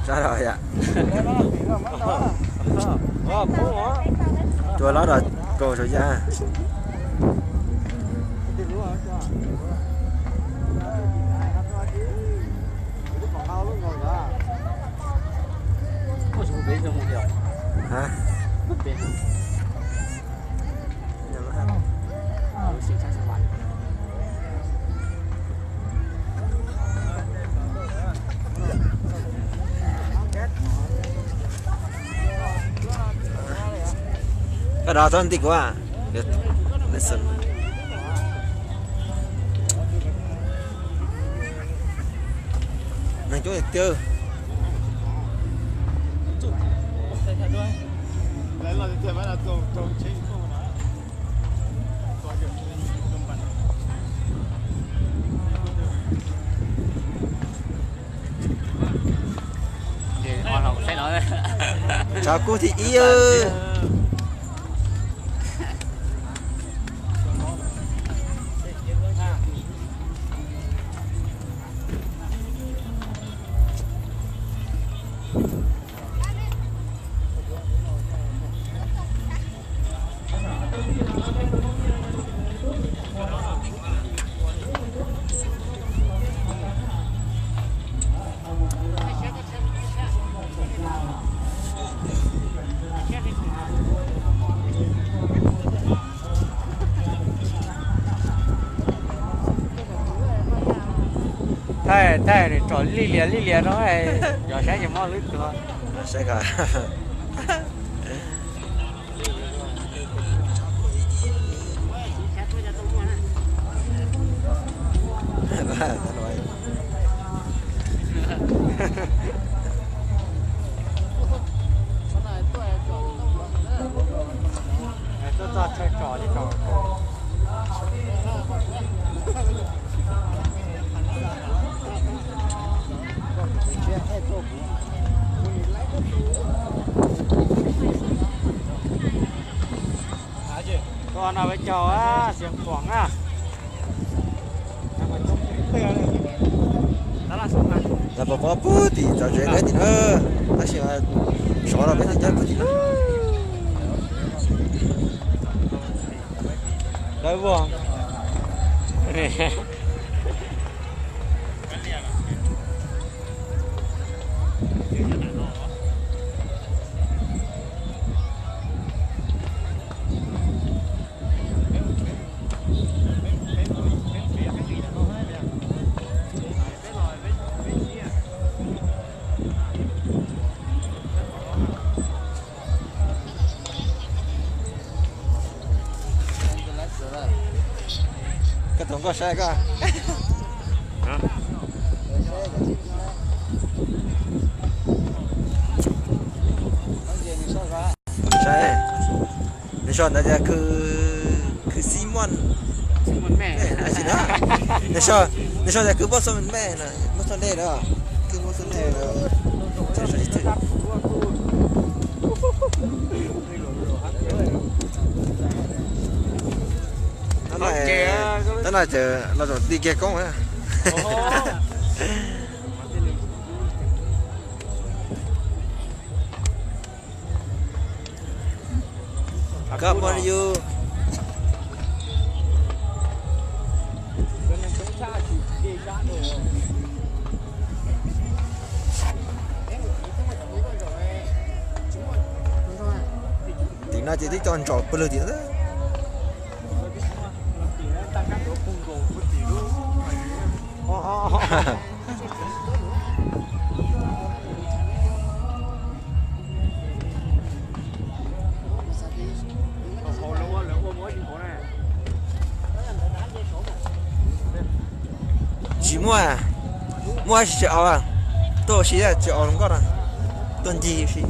Sab los yom. Tua lab los kaus saum yaj. Ha. Koj dov txog nti kuv. Neeg coob tiag tiag. Tshav kub thib ib. Thaij, thaij nws tsom lij lias lij lias no, yog saib ces mob lwb tuag. Saib koj. Tuaj txog chaw tsom li tsom. Tuaj no peb caug Xeev Khuam na. Los pom pob pug tim txawv tsev lawv tim na, tab sis sov los peb tsis caij pug tim na. Dawb vog. Koj tus nkauj saib koj. Saib, nws sau ntawd tias khw, khw Xi Muaj. Nws sau tias khw Muaj Xo Me, Muaj Xo Dej na. Khw Muaj Xo Dej na. Tab no ces los zaum ti kiag koob. Koj muaj yus. Tim no ces twb cov ntsaum pw lug tim no. Tsis muaj, muaj tsis tsis aus, tuaj ua si tsis aus hluas nkauj no, tuaj ncig si.